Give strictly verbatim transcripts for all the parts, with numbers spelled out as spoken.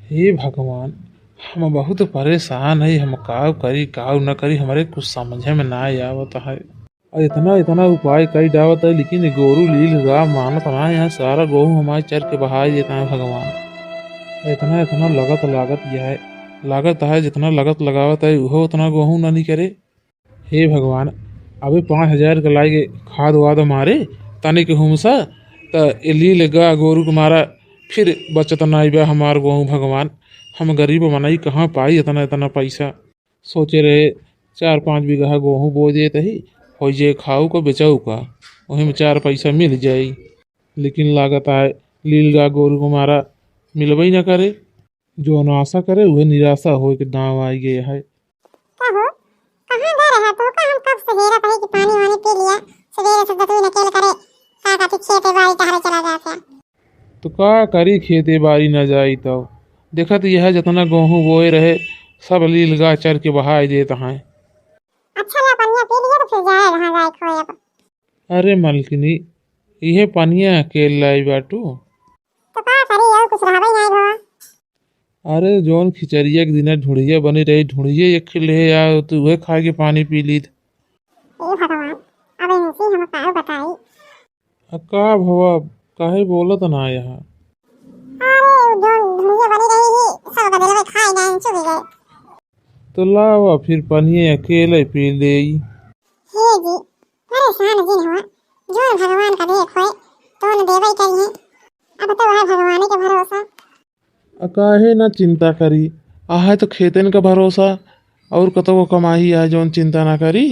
हे भगवान, हम बहुत परेशान है, हम काव करी काव न करी, हमरे कुछ समझे में ना आवत है। और इतना इतना उपाय कई डावत है, लेकिन ये गोरू लील गा मानत ना है। सारा गोहूँ हमारे चर के बहाई देता है भगवान। इतना इतना लगत लागत यह है, लागत है जितना लगत लगावत है उहो उतना गोहूँ ना निकरे। हे भगवान, अबे पाँच हजार के लागे खाद वाद मारे, तनिक हुमसा, त ए लील गा गोरू के मारा फिर बचत नाई बा हमार गोहूँ भगवान। हम गरीब मनई कहाँ पाई इतना इतना पैसा? सोचे रहे चार पाँच बीघा गोहूँ बो देत ही, होइ जाए खाऊ का बेचाऊ का, वही में चार पैसा मिल जाई। लेकिन लागत आए लील गा गोरू के मारा मिलबे न करे। जौन आशा करे उहे निराशा होए के दाव आई गए है। का हो, कहाँ गए रहा? तो का हम कब से हेरत है कि पानी वानी पी लिया, सवेरे से दतुई नकेल करे, का कहती खेते बाड़ी टहरे चला जात है। तो का करी, खेते बाड़ी न जाई तो देखत यह जितना गोहूँ बोए रहे सब लील गा चर के बहाई देत हैं। अच्छा ला पनिया पी लिया तो फिर जाए रहा जाए खोए अब। अरे मलकिनी, इहे पनिया अकेल लाई बाटू? तो का करी, और कुछ रहबे नहीं भवा। अरे जौन खिचड़िया के दिना ढुढ़िया बनी रही, ढुढ़िया एक खिल रहे यार, तू उहे खा के पानी पी लीत। ए भगवान, अब इनसे हम का बताई? आ का भवा, काहे बोलत ना यहाँ? अरे उ जौन ढुढ़िया बनी रही ही, सब गदेलवे खाए ना, चुग गए। तो लावा फिर पनिया अकेले पी लेई। हे जी, परेशान जिन हुआ, जौन भगवान का देख होए, तौन देवे करिए। अब तो वह भगवान के भरोसा। आ काहे ना चिंता करी, आहे तो खेतन का भरोसा, और कतौ कमाई आहे जौन चिंता ना करी।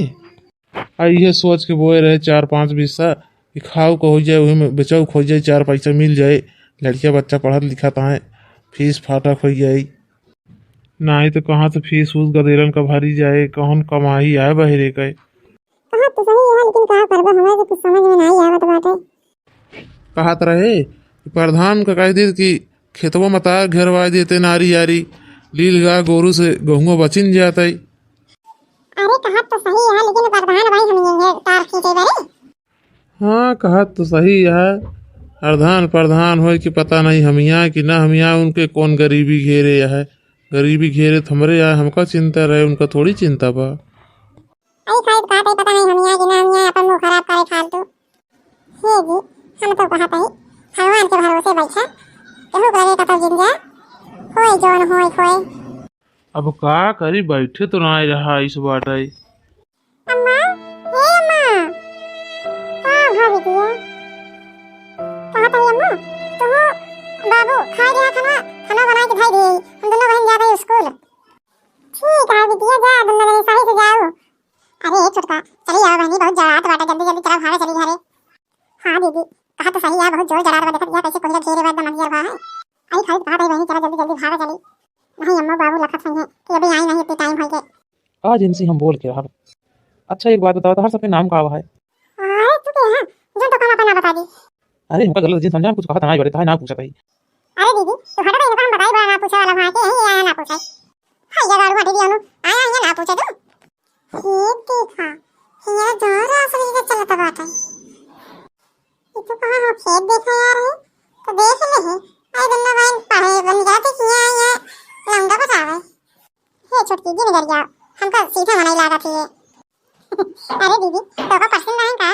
आ इहे सोच के बोए रहे चार पाँच बिस्सा कि खाऊ का हो जाए, वही में बेचाऊ का हो जाए, चार पैसा मिल जाए, लड़किया बच्चा पढ़त लिखत आए, फीस फाटक हो जाए। नाहीं तो कहाँ से फीस उस गदेलन का भरी जाए, कौन कमाई आए बहिरे के। कहा तो सही है, लेकिन का करबा, हमारे तो कुछ समझ में नहीं आवत बाटे। कहत रहे कि प्रधान का कह दीत कि खेतवा मता घेरवा देते नारी यारी, लील गा गोरू से गहुआ बचिन जाते। अरे कहत तो सही है, लेकिन प्रधान भाई हम ये तार खींचे बरे। हाँ, कहत तो सही है। प्रधान, प्रधान होए कि पता नहीं हमिया कि ना हमिया, उनके कौन गरीबी घेरे है। गरीबी घेरे तो हमरे आए, हमका चिंता रहे, उनका थोड़ी चिंता बा। आई खाई खात है, पता नहीं हमिया कि ना हमिया, अपन मुंह खराब करे फालतू। हे जी, हम तो कहत है, भगवान के भरोसे बैठा, केहू के लगे कतौ जिन जा, होए जौन होए होए। अब का करी, बैठे तो ना रहा इस बाटे। अम्मा, हे अम्मा, का भा बिटिया? कहा था अम्मा, तुम बाबू खाए गया खाना, खाना बना के खाई दिए, हम दोनों बहन जा रहे स्कूल। ठीक है बिटिया, जा दोनों जने सही से जाओ। अरे छोटका, चली आओ बहनी, बहुत जरात बाटे, जल्दी जल्दी चला भागा चली घरे। हाँ दीदी, कहा तो सही है, बहुत जोर जरात बा, देखत या कैसे कोहिरा घेरे बा एकदम अंधियर बा है। आई खाई कहा था बहनी, चला जल्दी जल्दी भागा चली। नहीं अम्मा बाबू लखत हुई है कि अभी आई नहीं, इतनी टाइम हो गए। आज इनसे हम बोल के रहब। अच्छा, एक बात बताओ, तोहर सबके नाम का है? अरे, तू के है? जो तो काम अपना बता दी। अरे, हमका गलत जिन समझा, हम कुछ कहा था ना, बड़े था ना पूछा था ही। अरे दीदी, तू हटा, इनका हम बताई बड़ा ना पूछे वाला वहाँ के, यही आया ना पूछे। हाँ, ये गाड़ू हटी दिया नु, आया ये ना पूछे तू। ये देखा, ये जोर से चलता बात है। ये तो कहाँ हो खेत देखा यार है, तो देख ले है। आई दुन्ना बहन पढ़े बन जाते किया ये लौंडा बतावे। हे छोटकी, जिन डर जाओ, हमका सीधा मनई लागत ही है। अरे दीदी, तोका पसंद नहीं का?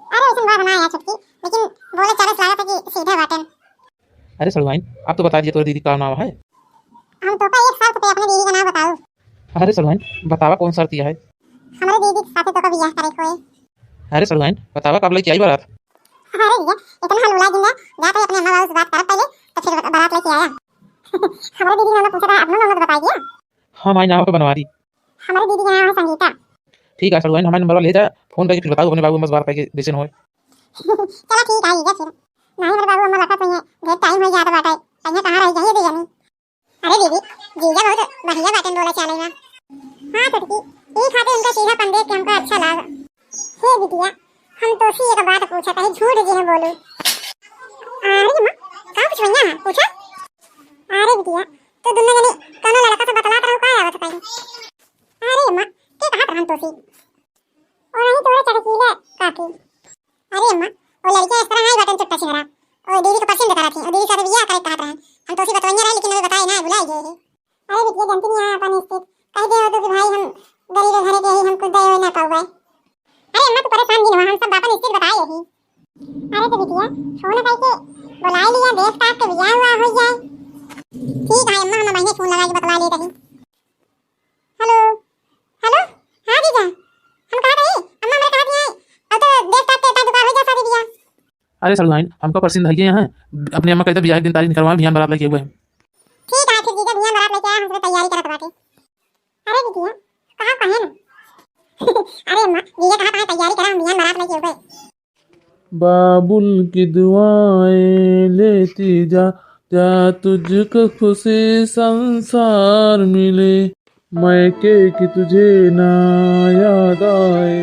अरे, ऐसन बात ना है छोटकी, लेकिन बोले चाले से लागत है कि सीधा बाटन। अरे सड़ुआइन, आप तो बता दिए तोरे दीदी का नाम है। हम तोका एक शर्त पे अपने दीदी का नाम बताऊ। अरे सड़ुआइन, बतावा कौन शर्त यह है? हमारे दीदी के साथे तोका बियाह करे कोई। अरे सड़ुआइन, बतावा कब लेके आई बारात? अरे भैया, इतना हम उलाई दिन ना, जा तो अपने अम्मा बाबू से बात करब पहले, तो फिर बारात लेके आया। हमारे दीदी ने हमने पूछा था, अपना नाम तो बताई दिया। हाँ माई, नाम है बनवारी। हमारे दीदी का नाम है संगीता। ठीक है सड़ुआइन, हमारे नंबर ले जा, फोन करके फिर बताओ अपने बाबू अम्मा से बात करके जैसे न होए। चला ठीक है, जा फिर। नहीं, मेरे बाबू अम्मा लखत हुई है, ढेर टाइम हो जाता बाटे, कहीं कहाँ रह गई है दीदी? अरे दीदी, जीजा बहुत बढ़िया बातें बोला चाले ना। हाँ छोटकी, ई खातिर उनका सीधापन देख के हमका अच्छा लाग। हे बिटिया, हम तोसी एक बात पूछत हई, झूठ जिन बोलू। अरे माँ, का कुछ भैया है? पूछा। अरे बिटिया, तू दुन्नो जनी कौनो लड़का से बतलात रहू का आवत पाई? अरे माँ, के कहत रहन तोसी? ओ नहीं तोरे चटकीले काकी। अरे अम्मा, ओ लड़कियां इस तरह हाई बटन चुट्टा छिनरा। ओ दीदी के पसंद करत ही, ओ दीदी साथे बियाह करे कहत रहन। हम तोसी बतवैया रहे, लेकिन अभी बताए ना, भुलाए गए हैं। अरे बिटिया, जानती नहीं है अपन स्थिति। कह दे हो तो कि भाई हम गरीब घरे के ही, हम कुछ दे ना पाउबे। अरे अम्मा, तू परेशान जिन हुआ, हम सब अपन स्थिति बताए यही। अरे तो बिटिया, फोन करके बुलाए लिया, देख ताक के बियाह हुआ हो जाए। ठीक है अम्मा, हम बहिने फोन लगा के बतला ले रही। हेलो, हेलो, हाँ जीजा, हम कहा रही, अम्मा हमरे कहा दिया है, अब तो देख ताक के इतना दुकान हो जा शादी बियाह। अरे सड़ुआइन, हमका परसिन धइये यहाँ, अपने अम्मा कह दे बियाह के दिन तारीख निकलवा, बिहान बारात लेके हुए। ठीक है फिर जीजा, बिहान बारात लेके आया, हम सब तैयारी करत बाटे। अरे बिटिया, कहा कहे ना। अरे अम्मा, जीजा कहा कहे तैयारी करा, हम बिहान बारात लेके हुए। बाबुल की दुआएं लेती जा, जा तुझको खुशी संसार मिले। मैके की तुझे ना याद आए,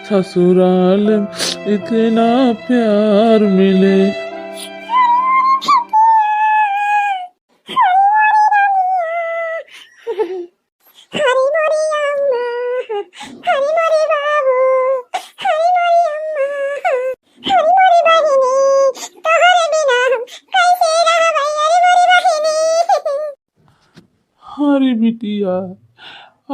ससुराल में इतना प्यार मिले। हरी मोरी अम्मा, हरी मोरी बाबू, हरी मोरी अम्मा, हरी मोरी बहिनी, तोहरे बिना हम कैसे रहबै, अरे मोरी बहिनी। हरी बिटिया,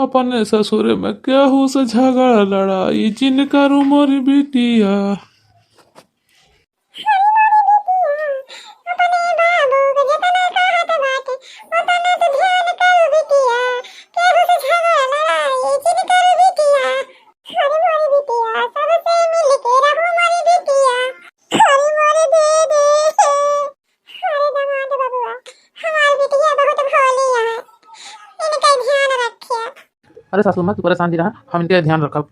अपने ससुरे में केहू से झगड़ा लड़ाई जिन करू मोरी बिटिया। हरी मोरी बिटिया, अपने बाबू के जेतना कहत बाटे, ओतना तू ध्यान करू बिटिया। केहू से झगड़ा लड़ाई जिन करू बिटिया। हरी मोरी बिटिया, सबसे मिल के रहू मोरी बिटिया। हरी मोरी दीदी। अरे दामाद बबुआ, हमार बिटिया बहुत भोली है, इनका ध्यान रखिया। अरे सासू माँ, तू परेशान जी रहा, हम इनके ध्यान रखब।